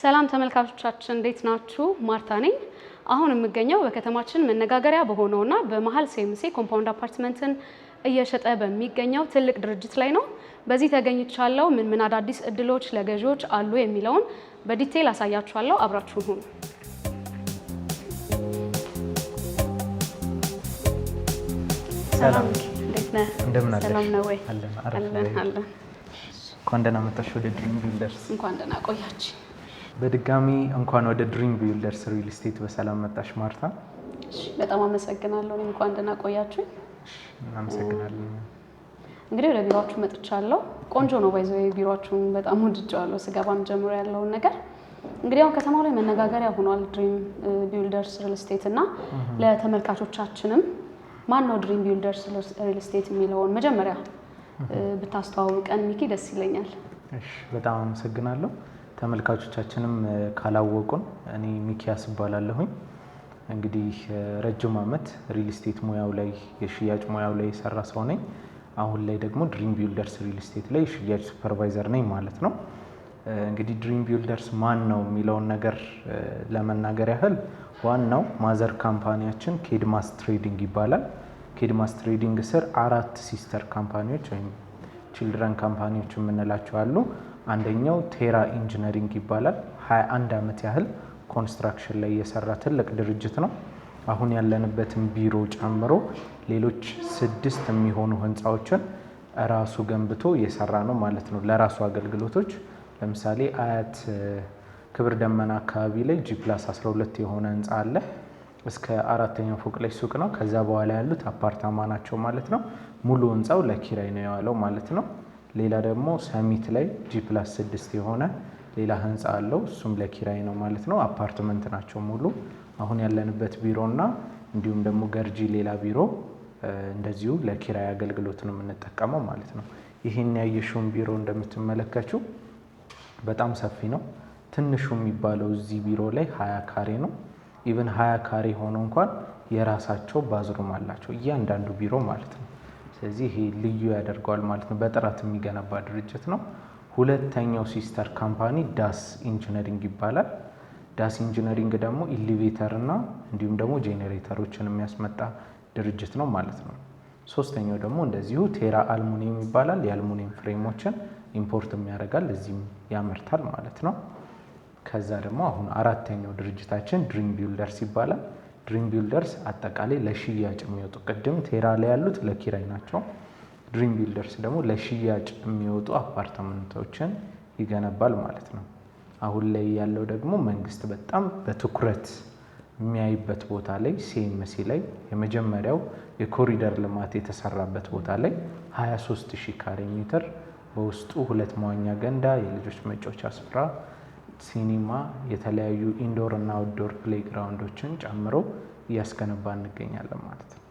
ሰላም ተመልካቾቻችን፣ እንዴት ናችሁ? ማርታ ነኝ። አሁን የምገኘው በከተማችን መነጋገሪያ በሆነውና በመሀል ሲኤምሲ compound አፓርትመንትን እየሸጠ በሚገኘው ትልቅ ድርጅት ላይ ነው። በዚህ ተገኝቻለሁ። ምን ምን አዳዲስ እድሎች ለገዢዎች አሉ የሚለውን በ detail አሳያችኋለሁ። አብራችሁን ሁኑ። ሰላም። እንዴት ነህ? እንደምን አለሽ? ሰላም ነው ወይ? አለን፣ አረፍ አለን በይ። አለን። እንኳን ደህና መጣሽ ወደ ድሪም ቢልደርስ። እንኳን ደህና ቆያችሁ። በድጋሚ እንኳን ወደ ድሪም ቢልደርስ ሪል ስቴት በሰላም መጣሽ ማርታ። እሺ፣ በጣም አመሰግናለሁ። እኔም እንኳን ደህና ቆያችሁ። እናመሰግናለን። እንግዲህ ወደ ቢሮአችሁ መጥቻለሁ። ቆንጆ ነው፣ by the way ቢሮአችሁን በጣም ወድጄዋለሁ። ስገባም ጀምሮ ያለውን ነገር። እንግዲህ አሁን ከተማው ላይ መነጋገሪያ ሆኗል ድሪም ቢልደርስ ሪል ስቴት። እና ለተመልካቾቻችንም ማን ነው ድሪም ቢልደርስ ሪል ስቴት የሚለውን መጀመሪያ ብታስተዋውቀን ሚኪ ደስ ይለኛል። እሺ፣ በጣም አመሰግናለሁ። ተመልካቾቻችንም ካላወቁን እኔ ሚኪያስ እባላለሁኝ። እንግዲህ ረጅም ዓመት ሪል ስቴት ሙያው ላይ፣ የሽያጭ ሙያው ላይ የሰራ ሰው ነኝ። አሁን ላይ ደግሞ ድሪም ቢልደርስ ሪል ስቴት ላይ የሽያጭ supervisor ነኝ ማለት ነው። እንግዲህ ድሪም ቢልደርስ ማን ነው የሚለውን ነገር ለመናገር ያህል ዋናው mother company ያችን ኬድማስ ትሬዲንግ ይባላል። ኬድማስ ትሬዲንግ ስር አራት sister company ዎች ወይም children company ዎች የምንላቸው አሉ። አንደኛው ቴራ ኢንጂነሪንግ ይባላል። 21 ዓመት ያህል construction ላይ የሰራ ትልቅ ድርጅት ነው። አሁን ያለንበትን ቢሮ ጨምሮ ሌሎች ስድስት የሚሆኑ ህንፃዎችን ራሱ ገንብቶ እየሰራ ነው ማለት ነው። ለራሱ አገልግሎቶች ለምሳሌ አያት ክብር ደመና አካባቢ ላይ G+12 የሆነ ህንፃ አለ። እስከ አራተኛው ፎቅ ላይ ሱቅ ነው። ከዛ በኋላ ያሉት አፓርታማ ናቸው ማለት ነው። ሙሉ ህንፃው ለኪራይ ነው የዋለው ማለት ነው። ሌላ ደግሞ ሰሚት ላይ G+6 የሆነ ሌላ ህንፃ አለው። እሱም ለኪራይ ነው ማለት ነው። አፓርትመንት ናቸው ሙሉ። አሁን ያለንበት ቢሮና እንዲሁም ደግሞ ገርጂ ሌላ ቢሮ እንደዚሁ ለኪራይ አገልግሎት ነው የምንጠቀመው ማለት ነው። ይህን ያየሽውን ቢሮ እንደምትመለከችው በጣም ሰፊ ነው። ትንሹ የሚባለው እዚህ ቢሮ ላይ 20 ካሬ ነው። Even 20 ካሬ ሆኖ እንኳን የራሳቸው bathroom አላቸው እያንዳንዱ ቢሮ ማለት ነው። ስለዚህ ይሄ ልዩ ያደርገዋል ማለት ነው። በጥራት የሚገነባ ድርጅት ነው። ሁለተኛው sister company ዳስ ኢንጂነሪንግ ይባላል። ዳስ ኢንጂነሪንግ ደግሞ elevator እና እንዲሁም ደግሞ ጄኔሬተሮችን የሚያስመጣ ድርጅት ነው ማለት ነው። ሶስተኛው ደግሞ እንደዚሁ ቴራ አልሙኒየም ይባላል። የአልሙኒየም frame ኦችን import ያደርጋል፣ እዚህም ያመርታል ማለት ነው። ከዛ ደግሞ አሁን አራተኛው ድርጅታችን ድሪም ቢልደርስ ይባላል። ድሪም ቢልደርስ አጠቃላይ ለሽያጭ የሚወጡ፣ ቅድም ቴራ ላይ ያሉት ለኪራይ ናቸው። ድሪም ቢልደርስ ደግሞ ለሽያጭ የሚወጡ አፓርትመንቶችን ይገነባል ማለት ነው። አሁን ላይ ያለው ደግሞ መንግስት በጣም በትኩረት የሚያይበት ቦታ ላይ፣ ሲኤምሲ ላይ፣ የመጀመሪያው የኮሪደር ልማት የተሰራበት ቦታ ላይ 23 ሺህ ካሬ ሜትር በውስጡ ሁለት መዋኛ ገንዳ፣ የልጆች መጫወቻ ስፍራ፣ ሲኒማ፣ የተለያዩ indoor እና outdoor playground ኦችን ጨምሮ እያስገነባ እንገኛለን ማለት ነው።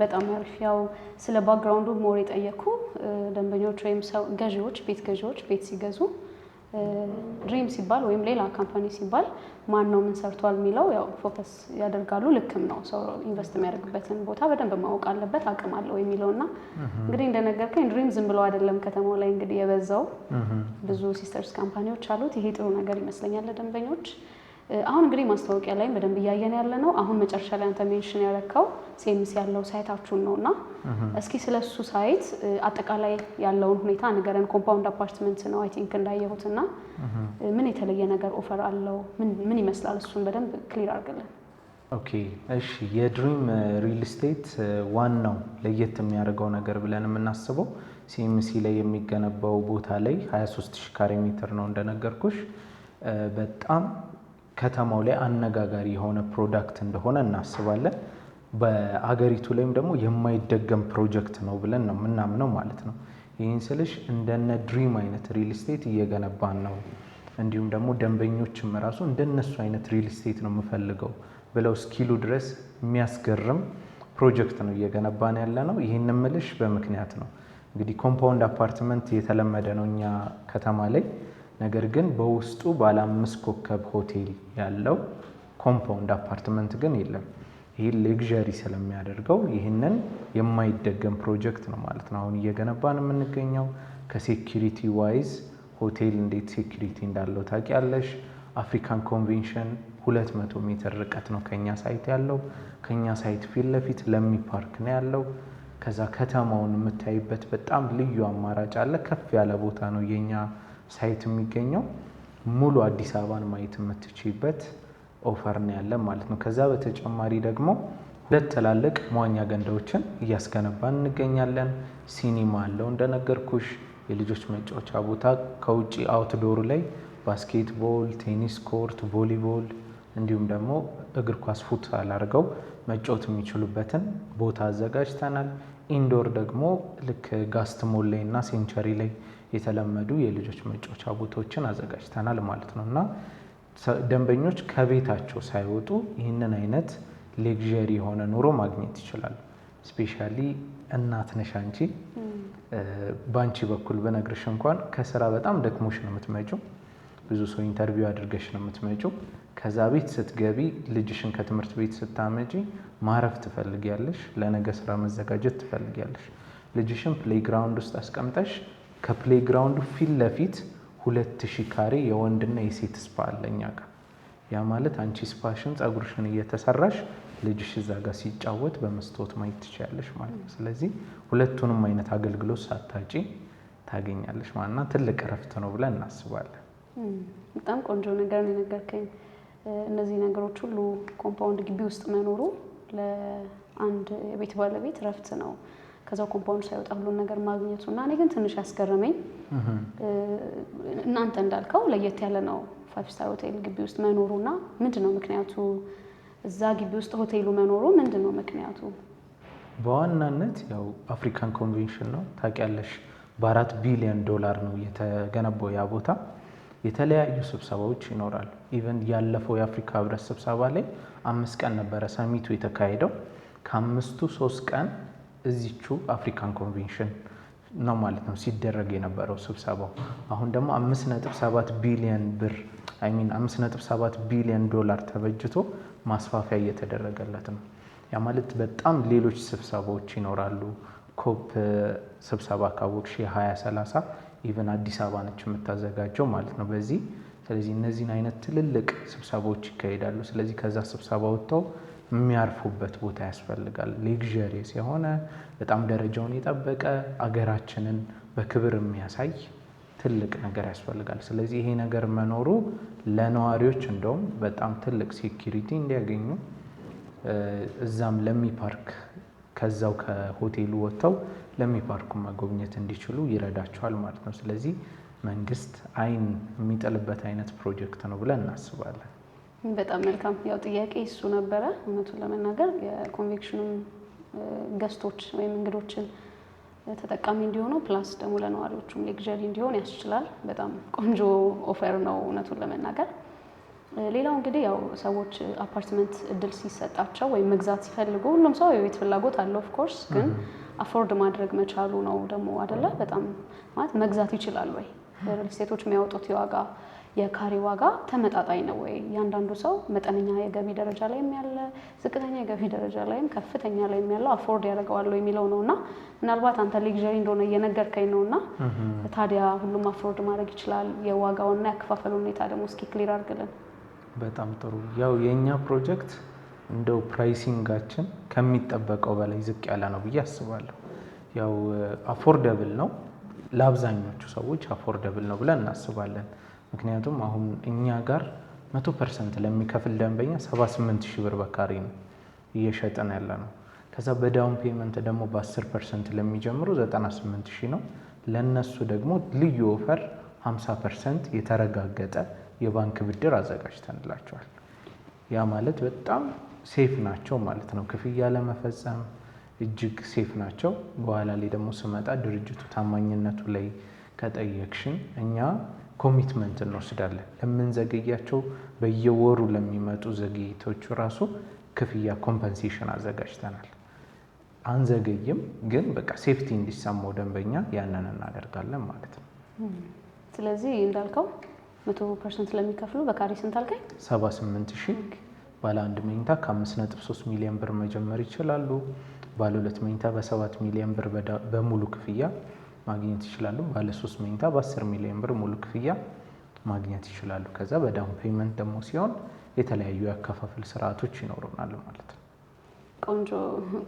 በጣም አሪፍ። ያው ስለ background ኡ more የጠየኩ ደንበኞች ወይም ሰው ገዢዎች፣ ቤት ገዢዎች ቤት ሲገዙ ድሪም ሲባል ወይም ሌላ company ሲባል ማን ነው፣ ምን ሰርቷል የሚለው ያው focus ያደርጋሉ። ልክም ነው። ሰው invest የሚያደርግበትን ቦታ በደንብ ማወቅ አለበት፣ አቅም አለው የሚለው። እና እንግዲህ እንደነገርከኝ ድሪም ዝም ብሎ አይደለም ከተማው ላይ እንግዲህ የበዛው፣ ብዙ sisters company ዎች አሉት። ይሄ ጥሩ ነገር ይመስለኛል ለደንበኞች። አሁን እንግዲህ ማስታወቂያ ላይ በደንብ እያየን ያለ ነው። አሁን መጨረሻ ላይ አንተ mention ያደረከው ሲኤምሲ ያለው site ኣችሁን ነው። እና እስኪ ስለ እሱ site አጠቃላይ ያለውን ሁኔታ ንገረን። Compound apartment ነው I think እንዳየሁት። እና ምን የተለየ ነገር offer አለው? ምን ይመስላል? እሱን በደንብ clear አድርግልን። Okay፣ እሺ፣ የድሪም ሪል ስቴት ዋናው ለየት የሚያደርገው ነገር ብለን የምናስበው ሲኤምሲ ላይ የሚገነባው ቦታ ላይ 23 ሺህ ካሬ ሜትር ነው እንደነገርኩሽ። በጣም ከተማው ላይ አነጋጋሪ የሆነ product እንደሆነ እናስባለን። በአገሪቱ ላይም ደግሞ የማይደገም ፕሮጀክት ነው ብለን ነው የምናምነው ማለት ነው። ይህን ስልሽ እንደነ ድሪም አይነት ሪል ስቴት እየገነባን ነው። እንዲሁም ደግሞ ደንበኞችም ራሱ እንደነሱ አይነት ሪል ስቴት ነው የምፈልገው ብለው እስኪሉ ድረስ የሚያስገርም ፕሮጀክት ነው እየገነባን ያለ ነው። ይህን ምልሽ በምክንያት ነው። እንግዲህ compound apartment የተለመደ ነው እኛ ከተማ ላይ። ነገር ግን በውስጡ ባለ አምስት ኮከብ ሆቴል ያለው compound apartment ግን የለም። ይህ luxury ስለሚያደርገው ይህንን የማይደገም ፕሮጀክት ነው ማለት ነው አሁን እየገነባን የምንገኘው። ከ security wise ሆቴል እንዴት security እንዳለው ታውቂያለሽ። አፍሪካን ኮንቬንሽን 200 ሜትር ርቀት ነው ከኛ site ያለው። ከኛ site ፊት ለፊት ለሚ ፓርክ ነው ያለው። ከዛ ከተማውን የምታይበት በጣም ልዩ አማራጭ አለ። ከፍ ያለ ቦታ ነው የኛ site የሚገኘው። ሙሉ አዲስ አበባን ማየት የምትችይበት offer ነው ያለ ማለት ነው። ከዛ በተጨማሪ ደግሞ ሁለት ትላልቅ መዋኛ ገንዳዎችን እያስገነባን እንገኛለን። ሲኒማ አለው እንደነገርኩሽ፣ የልጆች መጫወቻ ቦታ ከውጭ outdoor ኡ ላይ basketball፣ tennis court፣ ቮሊቦል እንዲሁም ደግሞ እግር ኳስ futsal አድርገው መጫወት የሚችሉበትን ቦታ አዘጋጅተናል። Indoor ደግሞ ልክ ጋስት ሞል ላይ እና ሴንቸሪ ላይ የተለመዱ የልጆች መጫወቻ ቦታዎችን አዘጋጅተናል ማለት ነው። እና ደንበኞች ከቤታቸው ሳይወጡ ይህንን አይነት luxury የሆነ ኑሮ ማግኘት ይችላሉ። Specially እናት ነሽ አንቺ፣ በአንቺ በኩል ብነግርሽ እንኳን ከስራ በጣም ደክሞሽ ነው የምትመጪው። ብዙ ሰው interview አድርገሽ ነው የምትመጪው። ከዛ ቤት ስትገቢ ልጅሽን ከትምህርት ቤት ስታመጪ ማረፍ ትፈልጊያለሽ። ለነገ ስራ መዘጋጀት ትፈልጊያለሽ። ልጅሽን playground ውስጥ አስቀምጠሽ ከ playground ኡ ፊት ለፊት 2000 ካሬ የወንድና የሴት spa አለ እኛ ጋር። ያ ማለት አንቺ spa ሽን ጸጉርሽን እየተሰራሽ ልጅሽ እዛ ጋር ሲጫወት በመስታወት ማየት ትችያለሽ ማለት ነው። ስለዚህ ሁለቱንም አይነት አገልግሎት ሳታጪ ታገኛለሽ ማለት ነው። ትልቅ እረፍት ነው ብለን እናስባለን። በጣም ቆንጆ ነገር ነው የነገርከኝ። እነዚህ ነገሮች ሁሉ compound ግቢ ውስጥ መኖሩ ለአንድ የቤት ባለቤት እረፍት ነው። ከዛው compound ሳይወጣ ሁሉን ነገር ማግኘቱ። እና እኔ ግን ትንሽ ያስገረመኝ እናንተ እንዳልከው ለየት ያለ ነው five star ሆቴል ግቢ ውስጥ መኖሩ። እና ምንድን ነው ምክንያቱ? እዛ ግቢ ውስጥ ሆቴሉ መኖሩ ምንድን ነው ምክንያቱ? በዋናነት ያው አፍሪካን ኮንቬንሽን ነው ታውቂያለሽ፣ በ4 ቢሊዮን ዶላር ነው የተገነባው ያ ቦታ። የተለያዩ ስብሰባዎች ይኖራሉ። Even ያለፈው የአፍሪካ ህብረት ስብሰባ ላይ 5 ቀን ነበረ summit ኡ የተካሄደው። ከአምስቱ 3 ቀን እዚቹ አፍሪካን ኮንቬንሽን ነው ማለት ነው ሲደረግ የነበረው ስብሰባው። አሁን ደግሞ 5.7 ቢሊዮን ብር፣ I mean 5.7 ቢሊዮን ዶላር ተበጅቶ ማስፋፊያ እየተደረገለት ነው። ያ ማለት በጣም ሌሎች ስብሰባዎች ይኖራሉ። COP ስብሰባ ካወቅሽ የ2030 even አዲስ አበባ ነች የምታዘጋጀው ማለት ነው በዚህ። ስለዚህ እነዚህን አይነት ትልልቅ ስብሰባዎች ይካሄዳሉ። ስለዚህ ከዛ ስብሰባ ወጥተው የሚያርፉበት ቦታ ያስፈልጋል። Luxurious የሆነ፣ በጣም ደረጃውን የጠበቀ፣ አገራችንን በክብር የሚያሳይ ትልቅ ነገር ያስፈልጋል። ስለዚህ ይሄ ነገር መኖሩ ለነዋሪዎች እንደውም በጣም ትልቅ security እንዲያገኙ፣ እዛም ለሚ ፓርክ ከዛው ከሆቴሉ ወጥተው ለሚ ፓርኩ መጎብኘት እንዲችሉ ይረዳቸዋል ማለት ነው። ስለዚህ መንግስት አይን የሚጥልበት አይነት ፕሮጀክት ነው ብለን እናስባለን። በጣም መልካም። ያው ጥያቄ እሱ ነበረ። እውነቱን ለመናገር የኮንቬንሽኑም guest ኦች ወይም እንግዶችን ተጠቃሚ እንዲሆኑ plus ደግሞ ለነዋሪዎቹም luxury እንዲሆን ያስችላል። በጣም ቆንጆ offer ነው እውነቱን ለመናገር። ሌላው እንግዲህ ያው ሰዎች አፓርትመንት እድል ሲሰጣቸው ወይም መግዛት ሲፈልጉ ሁሉም ሰው የቤት ፍላጎት አለው፣ of course፣ ግን afford ማድረግ መቻሉ ነው ደግሞ አደለ? በጣም ማለት መግዛት ይችላል ወይ? ሪል ስቴቶች የሚያወጡት የዋጋ የካሬ ዋጋ ተመጣጣኝ ነው ወይ? እያንዳንዱ ሰው መጠነኛ የገቢ ደረጃ ላይም ያለ፣ ዝቅተኛ የገቢ ደረጃ ላይም፣ ከፍተኛ ላይም ያለው afford ያደርገዋል ወይ የሚለው ነው። እና ምናልባት አንተ luxury እንደሆነ እየነገርከኝ ነው። እና ታዲያ ሁሉም afford ማድረግ ይችላል? የዋጋውና ያከፋፈሉ ሁኔታ ደግሞ እስኪ clear አድርግልን። በጣም ጥሩ። ያው የእኛ ፕሮጀክት እንደው pricing ኣችን ከሚጠበቀው በላይ ዝቅ ያለ ነው ብዬ አስባለሁ። ያው affordable ነው፣ ለአብዛኞቹ ሰዎች affordable ነው ብለን እናስባለን። ምክንያቱም አሁን እኛ ጋር 100% ለሚከፍል ደንበኛ 78 ሺህ ብር በካሬ ነው እየሸጥን ያለ ነው። ከዛ በ down payment ደግሞ በ10% ለሚጀምሩ 98 ሺህ ነው። ለእነሱ ደግሞ ልዩ offer 50% የተረጋገጠ የባንክ ብድር አዘጋጅተንላቸዋል። ያ ማለት በጣም safe ናቸው ማለት ነው። ክፍያ ለመፈጸም እጅግ safe ናቸው። በኋላ ላይ ደግሞ ስመጣ ድርጅቱ ታማኝነቱ ላይ ከጠየቅሽን እኛ commitment እንወስዳለን። ለምንዘገያቸው በየወሩ ለሚመጡ ዘግይቶቹ ራሱ ክፍያ compensation አዘጋጅተናል። አንዘገይም፣ ግን በቃ safety እንዲሰማው ደንበኛ ያንን እናደርጋለን ማለት ነው። ስለዚህ እንዳልከው 100% ለሚከፍሉ በካሬ ስንት አልከኝ? 78 ሺህ። ባለ አንድ መኝታ ከ5.3 ሚሊዮን ብር መጀመር ይችላሉ። ባለ ሁለት መኝታ በ7 ሚሊዮን ብር በሙሉ ክፍያ ማግኘት ይችላሉ። ባለ ሶስት መኝታ በ10 ሚሊዮን ብር ሙሉ ክፍያ ማግኘት ይችላሉ። ከዛ በ down payment ደግሞ ሲሆን የተለያዩ የአከፋፈል ስርዓቶች ይኖሩናል ማለት ነው። ቆንጆ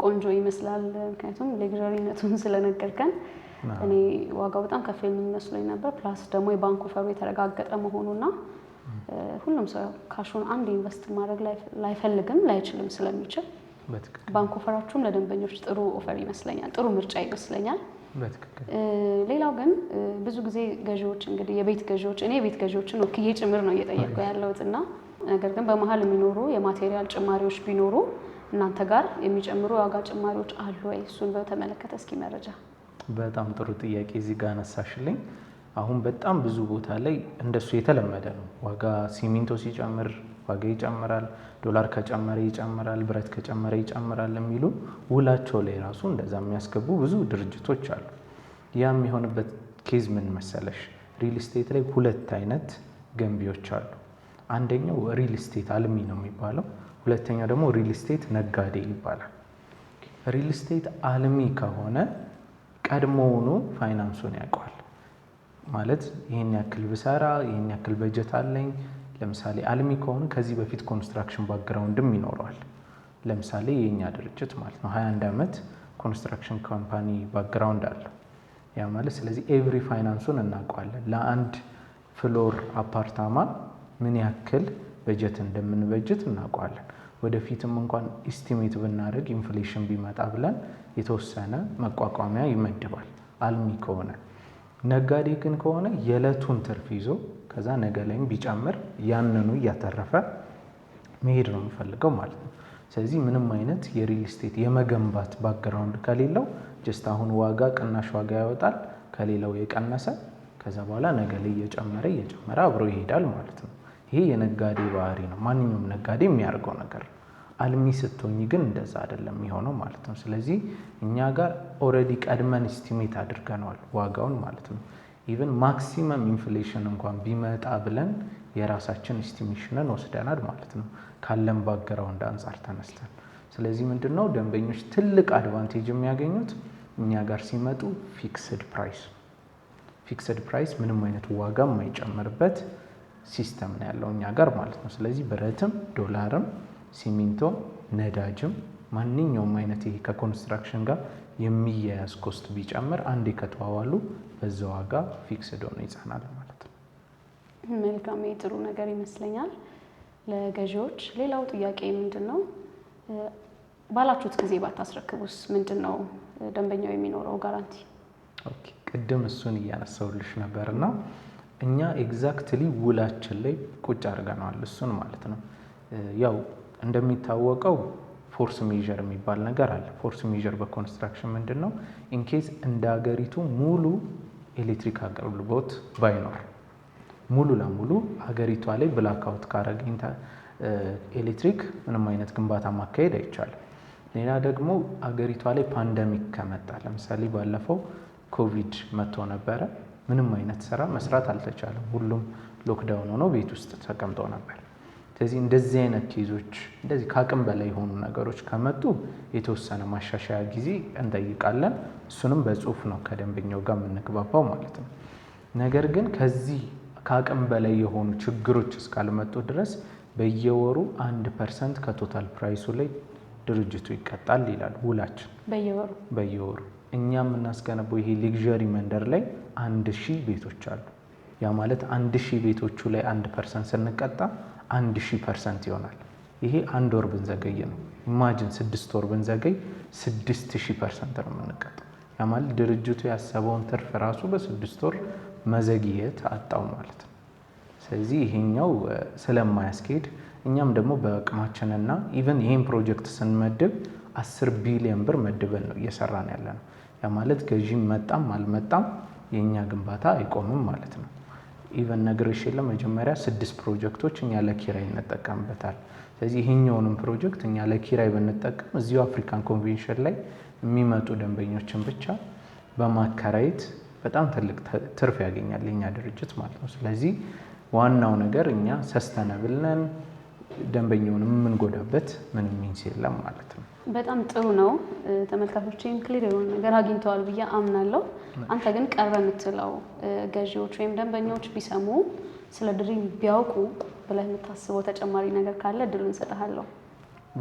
ቆንጆ ይመስላል። ምክንያቱም luxury ነቱን ስለነገርከን እኔ ዋጋው በጣም ከፍ የሚል መስሎኝ ነበር። Plus ደግሞ የባንክ offer ኡ የተረጋገጠ መሆኑና ሁሉም ሰው cash ኡን አንድ invest ማድረግ ላይፈልግም ላይችልም ስለሚችል ባንክ offer ኣችሁም ለደንበኞች ጥሩ offer ይመስለኛል፣ ጥሩ ምርጫ ይመስለኛል። ሌላው ግን ብዙ ጊዜ ገዢዎች እንግዲህ የቤት ገዢዎች፣ እኔ የቤት ገዢዎችን ወክዬ ጭምር ነው እየጠየቁ ያለሁት፣ እና ነገር ግን በመሀል የሚኖሩ የ material ጭማሪዎች ቢኖሩ እናንተ ጋር የሚጨምሩ የዋጋ ጭማሪዎች አሉ ወይ? እሱን በተመለከተ እስኪ መረጃ። በጣም ጥሩ ጥያቄ እዚህ ጋር አነሳሽልኝ። አሁን በጣም ብዙ ቦታ ላይ እንደሱ የተለመደ ነው። ዋጋ ሲሚንቶ ሲጨምር ዋጋ ይጨምራል፣ ዶላር ከጨመረ ይጨምራል፣ ብረት ከጨመረ ይጨምራል የሚሉ ውላቸው ላይ ራሱ እንደዛ የሚያስገቡ ብዙ ድርጅቶች አሉ። ያ የሚሆንበት case ምን መሰለሽ? Real estate ላይ ሁለት አይነት ገንቢዎች አሉ። አንደኛው real estate አልሚ ነው የሚባለው፣ ሁለተኛው ደግሞ real estate ነጋዴ ይባላል። Real estate አልሚ ከሆነ ቀድሞውኑ ፋይናንሱን ያውቀዋል። ማለት ይህን ያክል ብሰራ ይህን ያክል በጀት አለኝ። ለምሳሌ አልሚ ከሆነ ከዚህ በፊት construction background ም ይኖረዋል። ለምሳሌ የእኛ ድርጅት ማለት ነው 21 ዓመት construction company background አለው። ያ ማለት ስለዚህ every finance ኡን እናውቀዋለን። ለአንድ floor አፓርታማ ምን ያክል በጀት እንደምንበጅት እናውቀዋለን። ወደፊትም እንኳን estimate ብናደርግ inflation ቢመጣ ብለን የተወሰነ መቋቋሚያ ይመድባል አልሚ ከሆነ። ነጋዴ ግን ከሆነ የዕለቱን ትርፍ ይዞ ከዛ ነገ ላይም ቢጨምር ያንኑ እያተረፈ መሄድ ነው የሚፈልገው ማለት ነው። ስለዚህ ምንም አይነት የ real estate የመገንባት background ከሌለው just አሁን ዋጋ ቅናሽ ዋጋ ያወጣል፣ ከሌላው የቀነሰ፣ ከዛ በኋላ ነገ ላይ እየጨመረ እየጨመረ አብሮ ይሄዳል ማለት ነው። ይሄ የነጋዴ ባህሪ ነው። ማንኛውም ነጋዴ የሚያደርገው ነገር ነው። አልሚ ስትሆኝ ግን እንደዛ አይደለም የሚሆነው ማለት ነው። ስለዚህ እኛ ጋር already ቀድመን estimate አድርገነዋል ዋጋውን ማለት ነው። Even maximum inflation እንኳን ቢመጣ ብለን የራሳችን estimation ን ወስደናል ማለት ነው ካለን background አንጻር ተነስተን። ስለዚህ ምንድነው ደንበኞች ትልቅ advantage የሚያገኙት እኛ ጋር ሲመጡ fixed price። Fixed price ምንም አይነት ዋጋ የማይጨምርበት system ነው ያለው እኛ ጋር ማለት ነው። ስለዚህ ብረትም፣ ዶላርም፣ ሲሚንቶም፣ ነዳጅም፣ ማንኛውም አይነት ይሄ ከ construction ጋር የሚያያዝ cost ቢጨምር አንዴ ከተዋዋሉ በዛ ዋጋ fixed ሆኖ ይጸናል ማለት ነው። መልካም፣ ይህ ጥሩ ነገር ይመስለኛል ለገዢዎች። ሌላው ጥያቄ ምንድን ነው፣ ባላችሁት ጊዜ ባታስረክቡስ ምንድን ነው ደንበኛው የሚኖረው guarantee? Okay፣ ቅድም እሱን እያነሳሁልሽ ነበር እና እኛ exactly ውላችን ላይ ቁጭ አድርገነዋል እሱን ማለት ነው። ያው እንደሚታወቀው force majeure የሚባል ነገር አለ። Force majeure በ construction ምንድን ነው? In case እንደ ሀገሪቱ ሙሉ ኤሌክትሪክ አገልግሎት ባይኖር፣ ሙሉ ለሙሉ ሀገሪቷ ላይ blackout ካረገ ኤሌክትሪክ ምንም አይነት ግንባታ ማካሄድ አይቻልም። ሌላ ደግሞ አገሪቷ ላይ pandemic ከመጣ፣ ለምሳሌ ባለፈው ኮቪድ መጥቶ ነበረ። ምንም አይነት ስራ መስራት አልተቻለም። ሁሉም lockdown ሆኖ ቤት ውስጥ ተቀምጦ ነበር። ስለዚህ እንደዚህ አይነት case ኦች፣ እንደዚህ ከአቅም በላይ የሆኑ ነገሮች ከመጡ የተወሰነ ማሻሻያ ጊዜ እንጠይቃለን። እሱንም በጽሁፍ ነው ከደንበኛው ጋር የምንግባባው ማለት ነው። ነገር ግን ከዚህ ከአቅም በላይ የሆኑ ችግሮች እስካልመጡ ድረስ በየወሩ 1% ከ total price ኡ ላይ ድርጅቱ ይቀጣል ይላል ውላችን። በየወሩ? በየወሩ። እኛ የምናስገነባው ይሄ luxury መንደር ላይ 1,000 ቤቶች አሉ። ያ ማለት 1,000 ቤቶቹ ላይ 1% ስንቀጣ 1,000% ይሆናል። ይሄ አንድ ወር ብንዘገይ ነው። Imagine 6 ወር ብንዘገይ 6,000% ነው የምንቀጣው። ያ ማለት ድርጅቱ ያሰበውን ትርፍ ራሱ በ6 ወር መዘግየት አጣው ማለት ነው። ስለዚህ ይሄኛው ስለማያስኬድ እኛም ደግሞ በአቅማችንና even ይሄን ፕሮጀክት ስንመድብ 10 ቢሊዮን ብር መድበን ነው እየሰራን ያለ ነው። ያ ማለት ገዢም መጣም አልመጣም የእኛ ግንባታ አይቆምም ማለት ነው። Even ነግሬሽ የለ መጀመሪያ ስድስት ፕሮጀክቶች እኛ ለኪራይ እንጠቀምበታል። ስለዚህ ይሄኛውንም ፕሮጀክት እኛ ለኪራይ ብንጠቀም እዚሁ African Convention ላይ የሚመጡ ደንበኞችን ብቻ በማከራየት በጣም ትልቅ ትርፍ ያገኛል የኛ ድርጅት ማለት ነው። ስለዚህ ዋናው ነገር እኛ sustainable ነን፣ ደንበኛውን የምንጎዳበት ምንም means የለም ማለት ነው። በጣም ጥሩ ነው። ተመልካቾቼም clear የሆነ ነገር አግኝተዋል ብዬ አምናለሁ። አንተ ግን ቀረ የምትለው ገዢዎች ወይም ደንበኞች ቢሰሙ ስለ ድሪም ቢያውቁ ብለህ የምታስበው ተጨማሪ ነገር ካለ እድሉን እሰጥሃለሁ።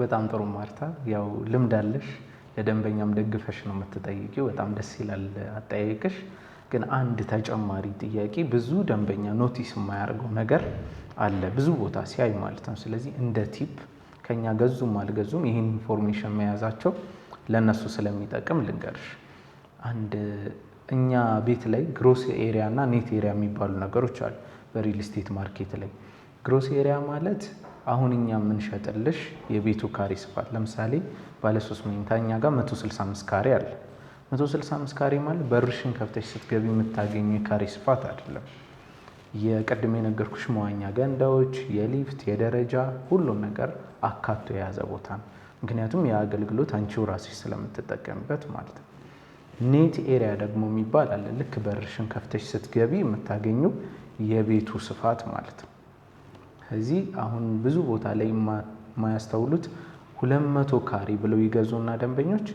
በጣም ጥሩ ማርታ፣ ያው ልምድ አለሽ፣ ለደንበኛም ደግፈሽ ነው የምትጠይቂው። በጣም ደስ ይላል አጠያየቅሽ። ግን አንድ ተጨማሪ ጥያቄ፣ ብዙ ደንበኛ notice የማያደርገው ነገር አለ ብዙ ቦታ ሲያይ ማለት ነው። ስለዚህ እንደ tip ከኛ ገዙም አልገዙም ይህን information መያዛቸው ለእነሱ ስለሚጠቅም ልንገርሽ። አንድ እኛ ቤት ላይ gross area እና net area የሚባሉ ነገሮች አሉ በ real estate market ላይ። Gross area ማለት አሁን እኛ የምንሸጥልሽ የቤቱ ካሬ ስፋት፣ ለምሳሌ ባለ ሶስት መኝታ እኛ ጋር 165 ካሬ አለ። 165 ካሬ ማለት በርሽን ከፍተሽ ስትገቢ የምታገኚው የካሬ ስፋት አይደለም። የቅድም የነገርኩሽ መዋኛ ገንዳዎች፣ የሊፍት፣ የደረጃ ሁሉን ነገር አካቶ የያዘ ቦታ ነው። ምክንያቱም የአገልግሎት አንቺው ራስሽ ስለምትጠቀምበት ማለት ነው። Net area ደግሞ የሚባል አለ። ልክ በርሽን ከፍተሽ ስትገቢ የምታገኚው የቤቱ ስፋት ማለት ነው። እዚህ አሁን ብዙ ቦታ ላይ የማያስተውሉት 200 ካሬ ብለው ይገዙና ደንበኞች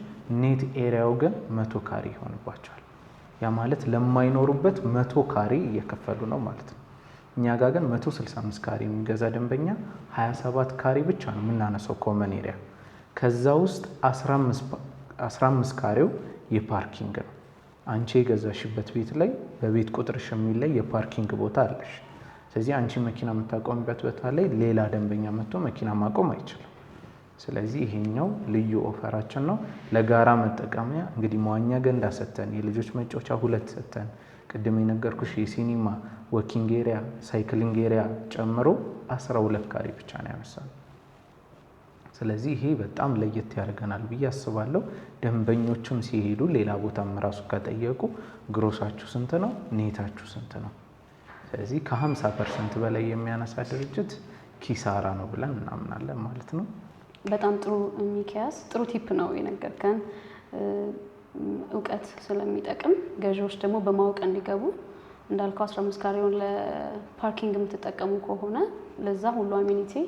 net area ው ግን 100 ካሬ ይሆንባቸዋል። ያ ማለት ለማይኖሩበት 100 ካሬ እየከፈሉ ነው ማለት ነው። እኛ ጋር ግን 165 ካሬ የሚገዛ ደንበኛ 27 ካሬ ብቻ ነው የምናነሳው common area። ከዛ ውስጥ 15 ካሬው የ parking ነው። አንቺ የገዛሽበት ቤት ላይ በቤት ቁጥርሽ የሚለይ የ parking ቦታ አለሽ። ስለዚህ አንቺ መኪና የምታቆሚበት ቦታ ላይ ሌላ ደንበኛ መጥቶ መኪና ማቆም አይችልም። ስለዚህ ይሄኛው ልዩ offer ኣችን ነው። ለጋራ መጠቀሚያ እንግዲህ መዋኛ ገንዳ ሰተን፣ የልጆች መጫወቻ ሁለት ሰተን፣ ቅድም የነገርኩሽ የሲኒማ፣ walking area፣ cycling area ጨምሮ 12 ካሬ ብቻ ነው ያነሳነው። ስለዚህ ይሄ በጣም ለየት ያደርገናል ብዬ አስባለሁ። ደንበኞችም ሲሄዱ ሌላ ቦታም ራሱ ከጠየቁ gross ኣችሁ ስንት ነው፣ net ኣችሁ ስንት ነው? ስለዚህ ከ50% በላይ የሚያነሳ ድርጅት ኪሳራ ነው ብለን እናምናለን ማለት ነው። በጣም ጥሩ ሚኪያስ፣ ጥሩ tip ነው የነገርከን። እውቀት ስለሚጠቅም ገዢዎች ደግሞ በማወቅ እንዲገቡ እንዳልከው 15 ካሬውን ለ parking የምትጠቀሙ ከሆነ ለዛ ሁሉ amenity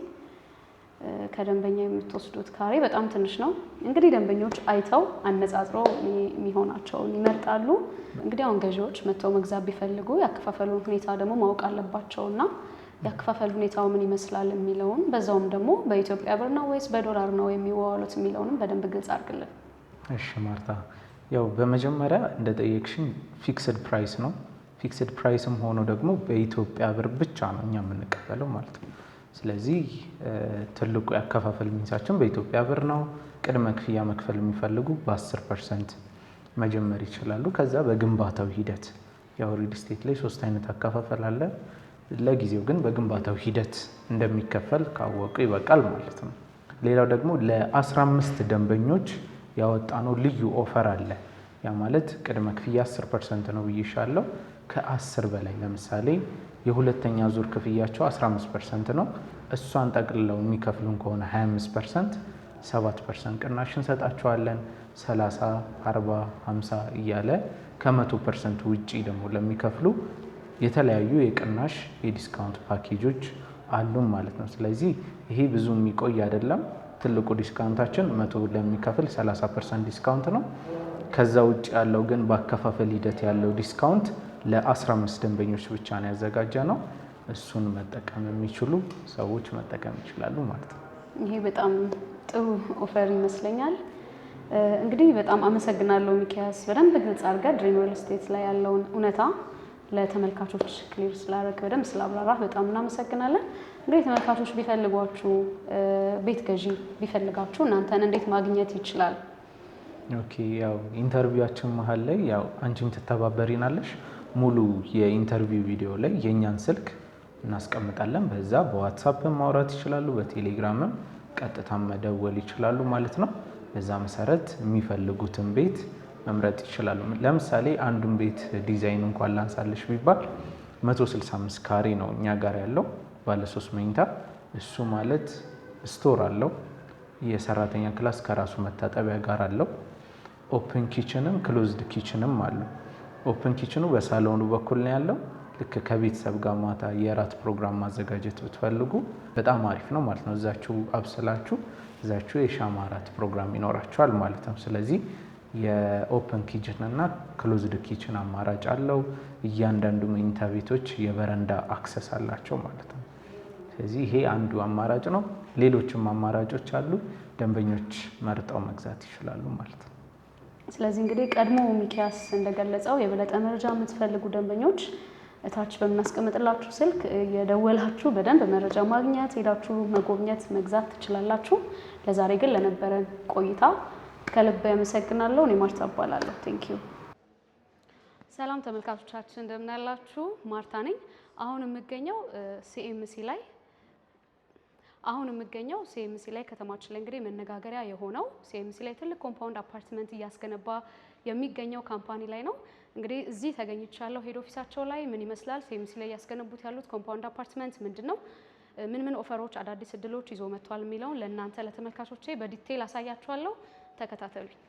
ከደንበኛ የምትወስዱት ካሬ በጣም ትንሽ ነው። እንግዲህ ደንበኞች አይተው አነጻጽረው የሚሆናቸውን ይመርጣሉ። እንግዲህ አሁን ገዢዎች መጥተው መግዛት ቢፈልጉ ያከፋፈሉን ሁኔታ ደግሞ ማወቅ አለባቸው እና ያከፋፈል ሁኔታው ምን ይመስላል የሚለውን፣ በዛውም ደግሞ በኢትዮጵያ ብር ነው ወይስ በዶላር ነው የሚዋዋሉት የሚለውንም በደንብ ግልጽ አድርግልን። እሺ ማርታ፣ ያው በመጀመሪያ እንደጠየቅሽኝ fixed price ነው። Fixed price ም ሆኖ ደግሞ በኢትዮጵያ ብር ብቻ ነው እኛ የምንቀበለው ማለት ነው። ስለዚህ ትልቁ ያከፋፈል means ኣችን በኢትዮጵያ ብር ነው። ቅድመ ክፍያ መክፈል የሚፈልጉ በ10% መጀመር ይችላሉ። ከዛ በግንባታው ሂደት፣ ያው real estate ላይ ሶስት አይነት አከፋፈል አለ። ለጊዜው ግን በግንባታው ሂደት እንደሚከፈል ካወቁ ይበቃል ማለት ነው። ሌላው ደግሞ ለ15 ደንበኞች ያወጣነው ልዩ offer አለ። ያ ማለት ቅድመ ክፍያ 10% ነው ብዬሻለሁ። ከ10 በላይ፣ ለምሳሌ የሁለተኛ ዙር ክፍያቸው 15% ነው። እሷን ጠቅልለው የሚከፍሉን ከሆነ 25%፣ 7% ቅናሽ እንሰጣቸዋለን። 30፣ 40፣ 50 እያለ ከ100% ውጪ ደግሞ ለሚከፍሉ የተለያዩ የቅናሽ የ discount package ኦች አሉን ማለት ነው። ስለዚህ ይሄ ብዙ የሚቆይ አይደለም። ትልቁ discount ኣችን 100 ለሚከፍል 30% discount ነው። ከዛ ውጭ ያለው ግን በአከፋፈል ሂደት ያለው discount ለ15 ደንበኞች ብቻ ነው ያዘጋጀነው። እሱን መጠቀም የሚችሉ ሰዎች መጠቀም ይችላሉ ማለት ነው። ይሄ በጣም ጥሩ offer ይመስለኛል። እንግዲህ በጣም አመሰግናለሁ ሚኪያስ፣ በደንብ ግልጽ አድርገህ ድሪም ሪል ስቴት ላይ ያለውን እውነታ ለተመልካቾች clear ስላደረግክ፣ በደንብ ስላብራራህ በጣም እናመሰግናለን። እንግዲህ ተመልካቾች ቢፈልጓችሁ፣ ቤት ገዢ ቢፈልጋችሁ እናንተን እንዴት ማግኘት ይችላል? Okay፣ ያው interview ኣችን መሀል ላይ ያው አንቺም ትተባበሪናለሽ። ሙሉ የ interview ቪዲዮ ላይ የእኛን ስልክ እናስቀምጣለን። በዛ በዋትሳፕም ማውራት ይችላሉ፣ በቴሌግራምም ቀጥታ መደወል ይችላሉ ማለት ነው። በዛ መሰረት የሚፈልጉትን ቤት መምረጥ ይችላሉ። ለምሳሌ አንዱን ቤት ዲዛይን እንኳን ላንሳልሽ ቢባል 165 ካሬ ነው እኛ ጋር ያለው ባለ ሶስት መኝታ። እሱ ማለት store አለው፣ የሰራተኛ class ከራሱ መታጠቢያ ጋር አለው። Open kitchen ም closed kitchen ም አለው። Open kitchen ኑ በሳሎኑ በኩል ነው ያለው። ልክ ከቤተሰብ ጋር ማታ የራት ፕሮግራም ማዘጋጀት ብትፈልጉ በጣም አሪፍ ነው ማለት ነው። እዛችሁ አብስላችሁ እዛችሁ የሻማ ራት ፕሮግራም ይኖራችኋል ማለት ነው። ስለዚህ የ open kitchen እና Closed kitchen አማራጭ አለው። እያንዳንዱ መኝታ ቤቶች የበረንዳ access አላቸው ማለት ነው። ስለዚህ ይሄ አንዱ አማራጭ ነው። ሌሎችም አማራጮች አሉ። ደንበኞች መርጠው መግዛት ይችላሉ ማለት ነው። ስለዚህ እንግዲህ ቀድሞ ሚኪያስ እንደገለጸው የበለጠ መረጃ የምትፈልጉ ደንበኞች እታች በምናስቀምጥላችሁ ስልክ እየደወላችሁ በደንብ መረጃ ማግኘት፣ ሄዳችሁ መጎብኘት፣ መግዛት ትችላላችሁ። ለዛሬ ግን ለነበረን ቆይታ ከልብ ያመሰግናለሁ። እኔ ማርታ እባላለሁ። Thank you። ሰላም ተመልካቾቻችን፣ እንደምን አላችሁ? ማርታ ነኝ። አሁን የምገኘው ሲኤምሲ ላይ ከተማችን ላይ እንግዲህ መነጋገሪያ የሆነው ሲኤምሲ ላይ ትልቅ compound አፓርትመንት እያስገነባ የሚገኘው company ላይ ነው። እንግዲህ እዚህ ተገኝቻለሁ። Head office ኣቸው ላይ ምን ይመስላል፣ ሲኤምሲ ላይ እያስገነቡት ያሉት compound አፓርትመንት ምንድን ነው፣ ምን ምን offer ኦች፣ አዳዲስ እድሎች ይዞ መጥቷል የሚለውን ለእናንተ ለተመልካቾቼ በ detail አሳያችኋለሁ። ተከታተሉኝ።